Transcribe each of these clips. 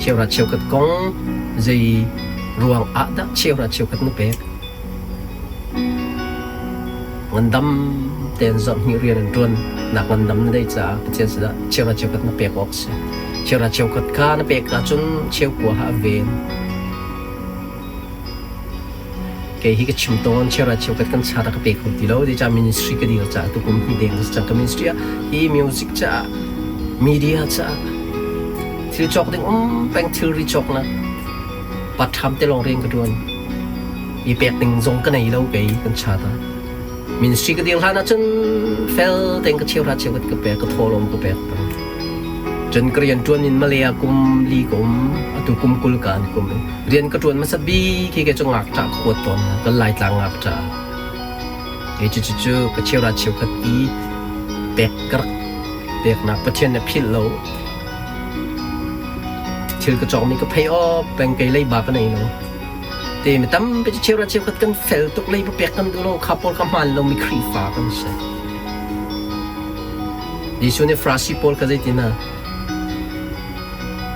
Cheuhra cheukhat kong zei ruang ah dah cheuhra cheukhat na pek? Ngandam tein zarhhnih rian an ṭuan nak ngandam na neih caah Pathian sinah cheuhra cheukhat na pek awk a si. Cheuhra cheukhat kha na pek ahcun cheukua ha a ven. Kei hi ka chim tawn cheuhra cheukhat kan chat ah ka pe kho ti lo. Zeicah ministry ka dir caah tukum hi deng ka si cang. Ka ministry ah hi music caah media caah thil cawk ding um peng thilri cawknak part-time te lawng rian ka ṭuan. I pek ding zong ka nei lo kei kan chat ah. Ministry ka dir hlan ahcun fel tein ka cheuhra cheukhat ka pek, ka thawhlawm ka pek peng. Cun ka rian ṭuan in Malay ah kum li ka um, atu kum 20 ka an kum i rian ka ṭuan hmasa bik hi kei cu ngakṭah ka huat tawn hna, kan Laitlang ngakṭah. Kei cu cucu ka cheuhra cheukhat i pek ka rak peknak Pathian nih a philh lo. Thil ka cawkmi ka phei awk peng kei leiba ka nei lo. Te mi tampi cu cheuhra cheukhat kan fel tuk leiba pek kan duh lo kha pawl kha hmaan lomi Khrihfa kan si. Jesuh nih Farasi pawl kha zeitin ah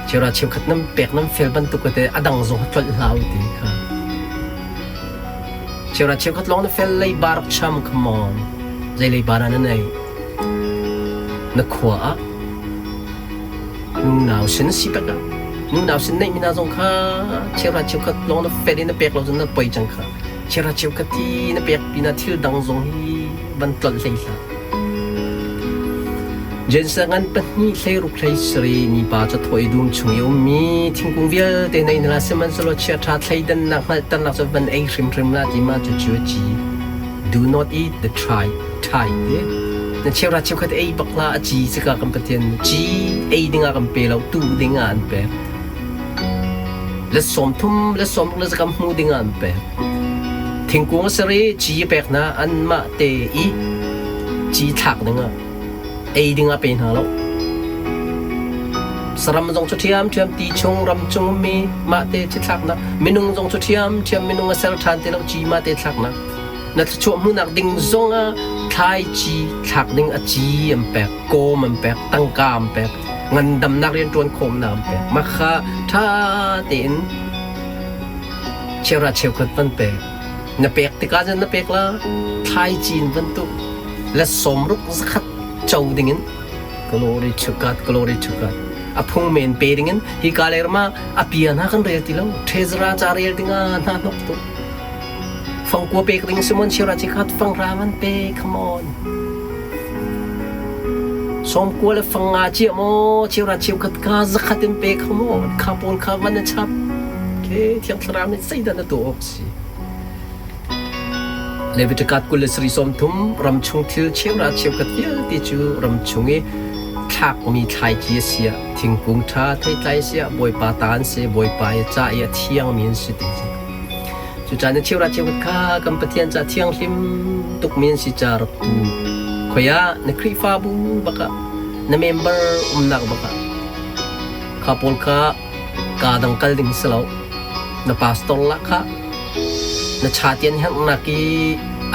cheuhra cheukhat nan pek nan fel bantuk te a dang zong kha tlolh hlah u ti kha. Cheuhra cheukhat lawng na fel leiba rak cham come on. Zei leiba dah na neih? Na khua ah Nunau sin si pek ah nunau sin neihmi hna zong kha cheuhra cheukhat lawng na fel i na pek lo cun na poi cang kha. Cheuhra cheukhat hi na pek pinah thil dang zong hi van tlolh hlei hlah. Jensa ngan pahnih hleiruk hlei sarih mipa cu thaw i dum chung i ummi thingkung vialte na in la sihmanhsehlaw chiaṭha thleidannak hngalhternak cu van ei hrimhrim hlah ti mah cucu a ci. Do not eat the try ṭhai te. Na cheuhra cheukhat ei bak hlah a ci cika kan Pathian ci ei dingah kan pe lo tu dingah an pek. Le 30 le 60 le zakam hmu dingah an pek. Thingkung a ser i ci a pek hna anmah te i ci thlak dingah ei dingah pe hna lo. Saram zong cu ṭhiamṭhiam ti chung ram chung ummi mah te ci thlaknak minung zong cu ṭhiamṭhiam minung a ser ṭhan ti lo ci mah te thlaknak Na thluachuah hmuhnak ding zongah thlaici thlak ding a ci an pek, kawm an pek, tangka an pek, ngandamnak rianṭuan khawmnak an pek. Mah kha ṭha tein cheuhra cheukhat van pek. Na pek tikah cun na pek la thlaici in bantuk le 60 zakhat co dingin glory to God, glory to God. A phung men pe dingin hi ka le ram ah a pia hna kan rel ti lo. Treasurer ca rel dingah hna hnok tuk. Fangkua pek ding Simon Sira ci khat fanghra man pe come on. Sawmkua le fang nga cia maw cheuhra cheukhat ka zakhat in pe come on kha pawl kha van na chap. Okay, thiang thlarau nih zeidah na tuah awk si. Leviticus 20 le sari 30 ram chung thil cheuhra cheukhat vialte cu ram chung i thlakmi thlaici a si ah thingkung ṭha theitlai a si ah Bawipa ta an si Bawipa i ca i a thiangmi an si ti cu. Cucaah na cheuhra cheukhat kha kan Pathian ca thianghlim tukmi an si ca rak tu. Khoi ah na Khrihfabu bak ah na member umnak bak ah kha pawl kha kaa dang kal ding si lo. Na pastor lah kha na cha ti an herhnak i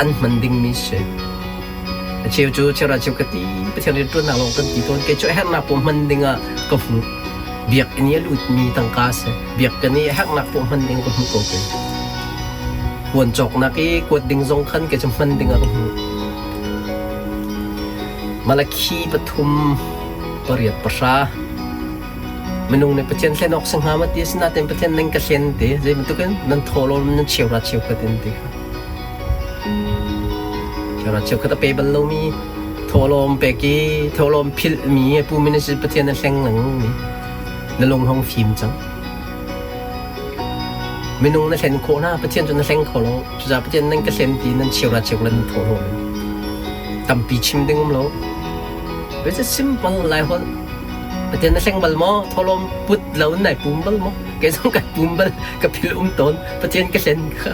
an hman dingmi si. A cheu cu cheuhra cheukhat i Pathian rianṭuannak lawng kan ti tawn. Kei cu a herhnak paoh hman dingah ka hmuh. Biakinn i a lutmi tangka a si. Biakinn i a herhnak paoh hman ding ka hmuh ko kei. Puan cawknak i kuat ding zong khan kei cu hman dingah ka hmuh. Malakhi pathum pariat pahra minung nih Pathian hlen awk si hnga maw ti a si nain Pathian nan ka hlen ti zei bantukin nan thawhlawm nan cheuhra cheukhat in ti kha. Cheuhra cheukhat a pe bal lomi thawhlawm pek i thawhlawm philhmi pu min si Pathian a hleng lengmangmi na lung hong fim cang. Minung na hlen khawh hna Pathian cu na hleng kho lo. Cucaah Pathian nan ka hlen ti nan cheuhra cheukhat nan thawhlawm in tampi chim ding um lo. It's a simple lai holh. Pathian na hleng bal maw? Thawhlawm put lo in nai pum bal maw? Kei zong kai pum bal ka philh um tawn. Pathian ka hlen kha.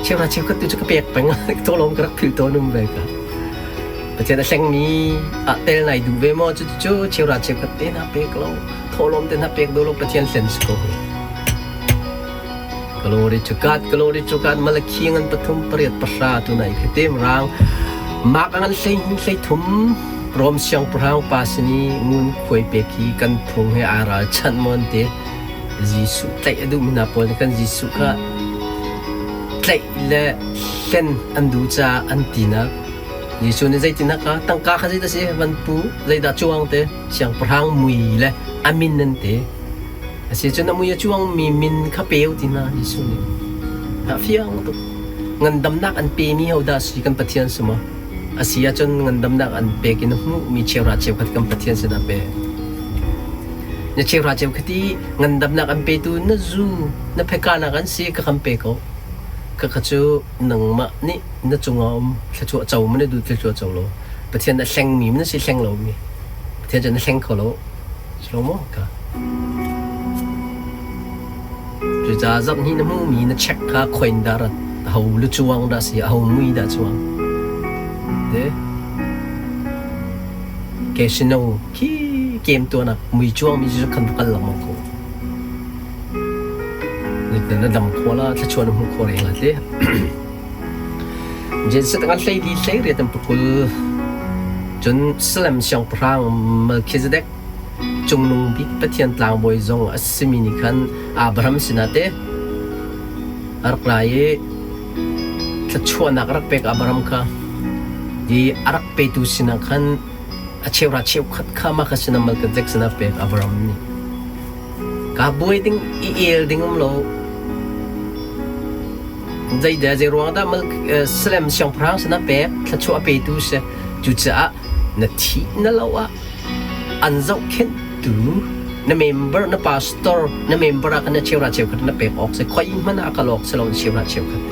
Cheuhra cheukhat tu cu ka pek peng thawhlawm ka rak philh tawn um ve ka. Pathian a hlengmi ah tel nai duh ve maw? Cucu cheuhra cheukhat te na pek lo. Thawhlawm te na pek do lo Pathian hlen si ko. Glory to God, glory to God. Malakhi ngan pathum pariat pahra tu nai khi tim rang. Mak ngan hlei hin hlei thum. Rom siangpahrang pa sin i ngunkhuai pek hi kan phung he aa ralchanh maw an ti. Jesuh tlaih a duhmi hna pawl nih khan Jesuh kha tlaih le hlen an duh caah an tinak. Jesuh nih zeitindah kha tangka kha zeidah si van pu zeidah cuang te siangpahrang mui le a min an ti. A si cun a mui a cuangmi min kha peu ti hna Jesuh nih. A fiang tuk. Ngandamnak an pemi hodah si kan Pathian si maw? A si ahcun ngandamnak an pek in a hmuhmi cheuhra cheukhat kan Pathian sinah pe. Na cheuhra cheukhat i ngandamnak an petu na zu, na phekanak an si ka kan pe ko. Ka kha cu nangmah nih na cungah um thluachuah co ma na duh thluachuah co lo. Pathian a hlengmi na si hleng lomi. Pathian cu na hleng kho lo. Shlomo ka. Cucaah zarhhnih na hmuhmi na check kha khoin dah rat, aho lucuang dah si, aho mui dah cuang. Te casino khi game tuahnak mui cuangmi cu khan va kal lengmang ko. Na dam khawh la, thluachuah na hmuh khawh reng la te. Jesuh kan hlei li hlei riat an pakul. Cun Salem siangpahrang Melchizedek Cungnung Bik Pathian tlangbawi zong a simi nih khan Abraham sinah teh a rak ra i thluachuahnak a rak pek Abraham kha i a rak petu sinah khan a cheuhra cheukhat kha mah kha sinah Melchizedek sinah a pek Abraham nih. Kaa buai ding i el ding um lo. Zeidah zei ruang dah Salem siangpahrang sinah pek thluachuah a petu si. Cucaah na thih na lo ah an zohkhenhtu na member na pastor na member ah khan na cheuhra cheukhat na pek awk si khoi hmanh ah kal awk si lo na cheuhra cheukhat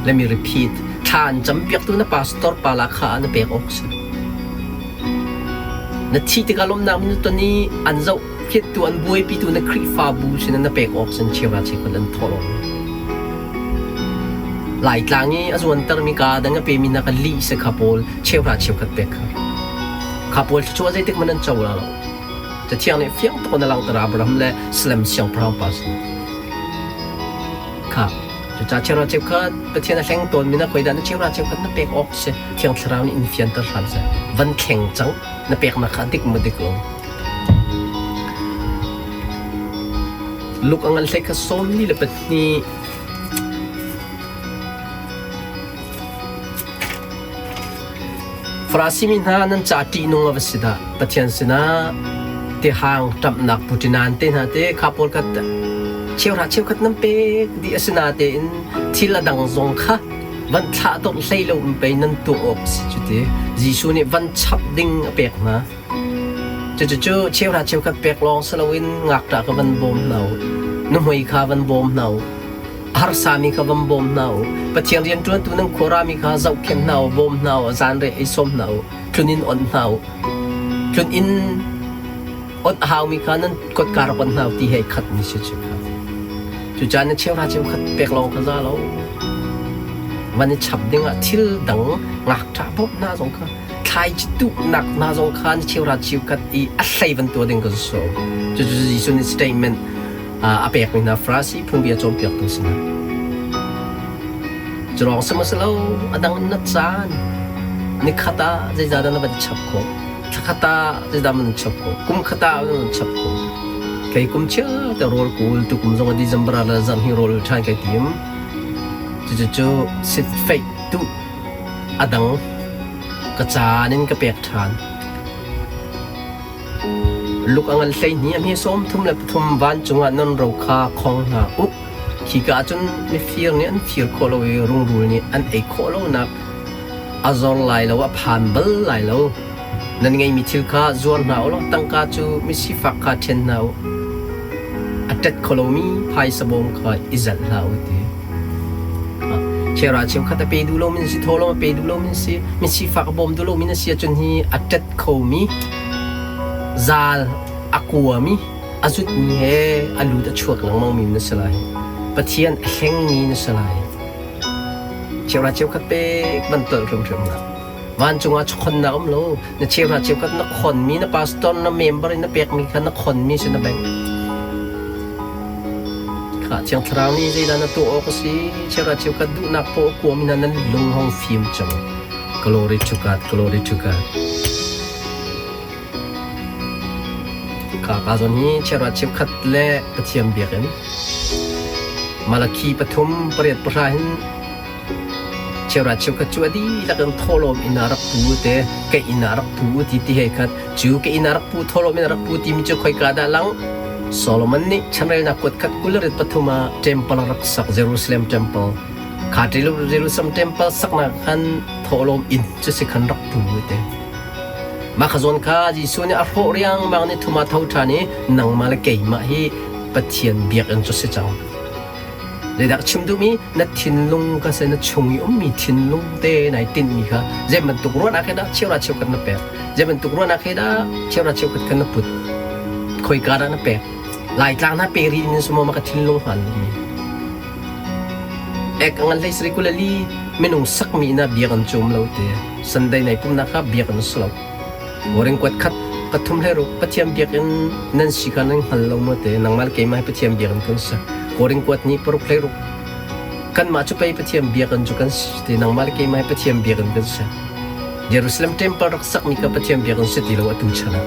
let me repeat thla an campiaktu na pastor pa la kha na pek awk si na thi tikah lawmnak min ton i an zohkhenhtu an buaipitu na Khrihfabu sin na pek awk sin cheuhra cheukhat an thawh lo Laitlang i a zuantermi kaa dang a pemi hna kha lih si kha pawl cheuhra cheukhat pek kha. Kha pawl thluachuah zeitik hmanh an co la lo. Cathiang nih fiang tuk in a langhter Abraham le Salem siangpahrang pa sin. Kha cucaah cheuhra cheukhat Pathian a hleng tawnmi na khoi dah na cheuhra cheukhat na pek awk si Thiang Thlarau nih in fianter hram seh. Van thleng cang na peknak kha dik maw dik lo. Luk a ngan hlei kha 42 Farasi mi hna nan ca ṭihnung a va si dah! Pathian sinah tihang ṭamhnak puṭinan te hna te kha pawl kha cheuhra cheukhat nan pek dih asinatein thil a dang zong kha van thlah dawrh hlei lo in pei nan tuah awk a si cu ti. Jesuh nih van chap ding a pek hna. Cucu cheuhra cheukhat pek lawng si loin ngakṭah kha van bawm hna u. Nuhmei kha van bawm hna u. A harsami kha van bawm hna u. Pathian rianṭuantu nan khuarami kha zohkhenh hna u, bawm hna u, zanriah ei sawm hna u, tlun onh hna u. Tlun inn onh a haumi kha nan kotka rak onh hna u ti he khatmi si cu kha. Cucaah na cheuhra cheukhat pek lawng kha za lo. Van i chap dingah thil dang ngakṭah bawmh hna zong kha thlaici tuhnak hna zong kha na cheuhra cheukhat i a hlei van tuah ding ka si cucu Jesuh nih statement a pekmi hna Farasi phungbia cawnpiaktu sinah cu sihmanhsehlaw a dang in na caan nikhat ah zeizah dah na van chap khawh thlakhat ah zeizah man chap khawh kum khat ah na van chap khawh kei kum chia te rawl kul tu kum zong a December ah zarh hi rawl ṭhan kai tim cucu sit feih tu A dang ka caan in ka pek ṭhan. Luk a ngan 12 a hme 33 vancung ah nan ro kha khong hna u. Khika ah cun mifir nih an fir khawh lo i rungrul nih an ei khawh lonak a zor lai lo, a phan bal lai lo. Nan ngeihmi thil kha zuar hna u law tangka cu misifak kha ṭhen hna u. A ṭet kho lomi phaisa bawm kha i zalh hlah u ti. Chera cheukhat a pe duh lomi na si, thawhlawm a pe duh lomi na si, misifak a bawm duh lomi na si ahcun hi a ṭet khomi, zaal a kuami, a zutmi he a lut a chuak lengmangmi na si lai. Pathian a hlengmi na si lai. Cheuhra cheukhat pek van tolh hrimhrim hlah. Vancung ah chonnak um lo. Na cheuhra cheukhat na khonmi, na pastor, na member in na pekmi kha na khonmi si na bank. Kha Thiang Thlarau nih zeidah na tuah awk a si? Cheuhra cheukhat duhnak paoh a kuami hna nan lung hong fim cang. Glory to God, glory to God. Ka ka zawn hi chiahruat cheukhat le Pathian biakinn Malakhi pathum pariat pahra hin chiahruat cheukhat cu a dihlak in thawhlawm inn ah rak pu te ka inn ah rak pu ti ti hei khat cu ka inn ah rak pu thawhlawm in rak pu timi cu khoika dah lang Solomon nih chanrelnak kuat khat 23 ah temple rak sak Jerusalem temple kha Jerusalem temple saknak khan thawhlawm inn cu si khan rak pu te. Mah kha zawn kha Jesuh nih a hrawh riangmang ni thum ah tho ṭhan i nangmah le keimah hi Pathian biakinn cu si cang. Zeidah ka chim duhmi na thinlung kha si na chung i ummi thinlung te nai tinhmi kha zei bantuk ruahnak he dah cheuhra cheukhat na pek zei bantuk ruahnak he dah cheuhra cheukhat kha na put khoika dah na pek Laitlang na pe rih in sumo ma ka thinlung hmaan lomi Ek ngan hlei sari kulali minung sakmi na biakinn cu um lo te Sunday nai pumnak kha biakinn si lo. Boring kuat khat pathum hlei ruk Pathian biakinn nan si kha nan hngal lo maw te nangmah le keimah hi Pathian biakinn kan si. Boring kuat ni paruk hlei ruk kanmah cu pei Pathian biakinn cu kan si te nangmah le keimah hi Pathian biakinn kan si. Jerusalem temple rak sakmi kha Pathian biakinn si ti lo atu chan ah.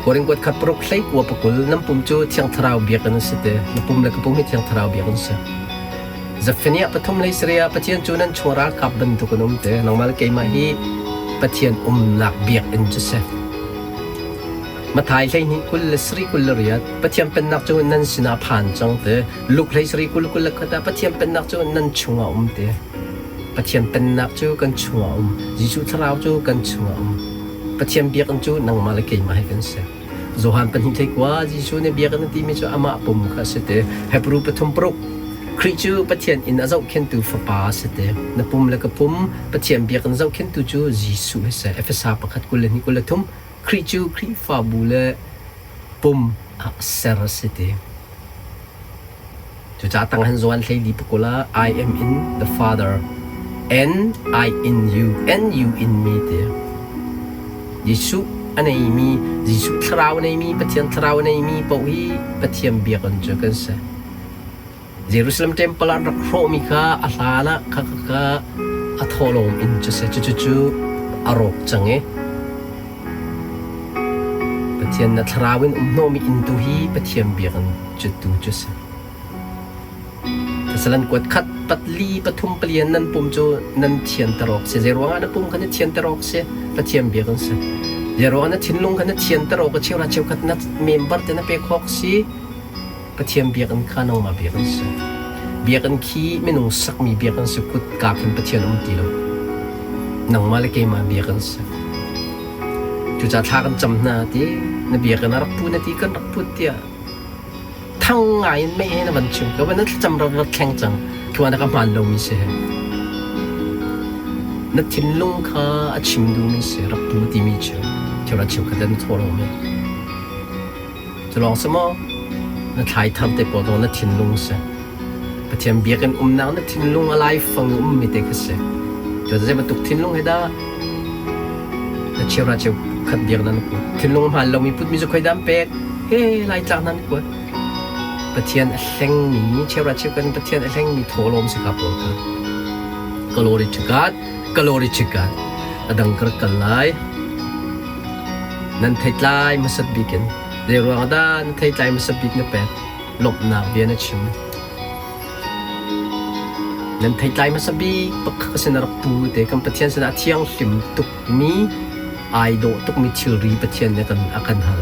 Korin kuat khat paruk hlei kua pakul nan pum cu Thiang Thlarau biakinn a si te. Na pum le ka pum hi Thiang Thlarau biakinn a si. Zephaniah pathum lei sarih ah Pathian cu nan chung ralkap bantuk in um te. Nangmah le keimah hi Pathian umnak biakinn cu si. Matthai 12 20 28 Pathian pennak cu nan sinah phan cang te. Luke hlei sarih 20 21 ah Pathian pennak cu nan chungah um te. Pathian pennak cu kan chungah um. Jesuh thlarau cu kan chungah um. Pathian biakinn cu nangmah le keimah hi kan si. Johan pahnih hlei kua Jesuh nih biakinn a timi cu amah pum kha a si te. Hebrew pathum paruk Khrih cu Pathian inn a zohkhenhtu fapa a si te. Na pum le ka pum Pathian biakinn zohkhenhtu cu Jesuh hi si. Efesa pakhat 22 23 Khrih cu Khrihfabu le pum ah ser a si te. Cucaah tang han Johan 14 pakul ah I am in the Father and I in you and you in me ti. Jesuh a neimi Jesuh thlarau a neimi Pathian thlarau a neimi paoh hi Pathian biakinn cu kan si. Jerusalem temple ah rak hrawhmi kha a hlan ah kha kha a thawhlawm inn cu si. Cucu cu a rawk cang i Pathian na thlarau in um hnawhmi inn tu hi Pathian biakinn cu tu cu si. Thessalon kuat khat patli pathum palian nan pum cu nan thianter awk si. Zeiruangah na pum kha na thianter awk si? Pathian biakinn si. Zeiruangah na thinlung kha na thianter awk a cheuhra cheukhat na member te na pek awk si? Pathian biakinn kha nangmah biakinn si. Biakinn khi minung sakmi biakinn si kutka khin Pathian um ti lo. Nangmah le keimah biakinn si. Cucaah thla kan cam hna ti na biakinn a rak pu na ti kan rak put tiah thang ngai in mei he na van chim ko na thlacam rak rak thleng cang thuan ka hmaan lomi si he na thinlung kha a chim duhmi si rak pu timi cu thil a cheukhat na thaw lomi Cu lawng si maw? Na thlai thar te pawl zong na thinlung si. Pathian biakinn umnak na thinlung a laifang i ummi te kha si. Cu zei bantuk thinlung he dah na cheuhra cheu khat biak nan put. Thinlung hmaan lomi putmi cu khoi dah an pek? He Laitlang hna an kuat. Pathian a hlengmi cheuhra cheu kan Pathian a hlengmi thawlawm si ka pawl kha. Glory to God, glory to God. A dang ka rak kal lai. Nan theitlai hmasat bik in zeiruang dah na theitlai hmasat bik na pek? Lawmhnak bia na chim. Nan theitlai hmasa bik pakhat sin a rak pu te kan Pathian sinah a thianghlim tukmi ai dawh tukmi thilri Pathian nih a kan hal.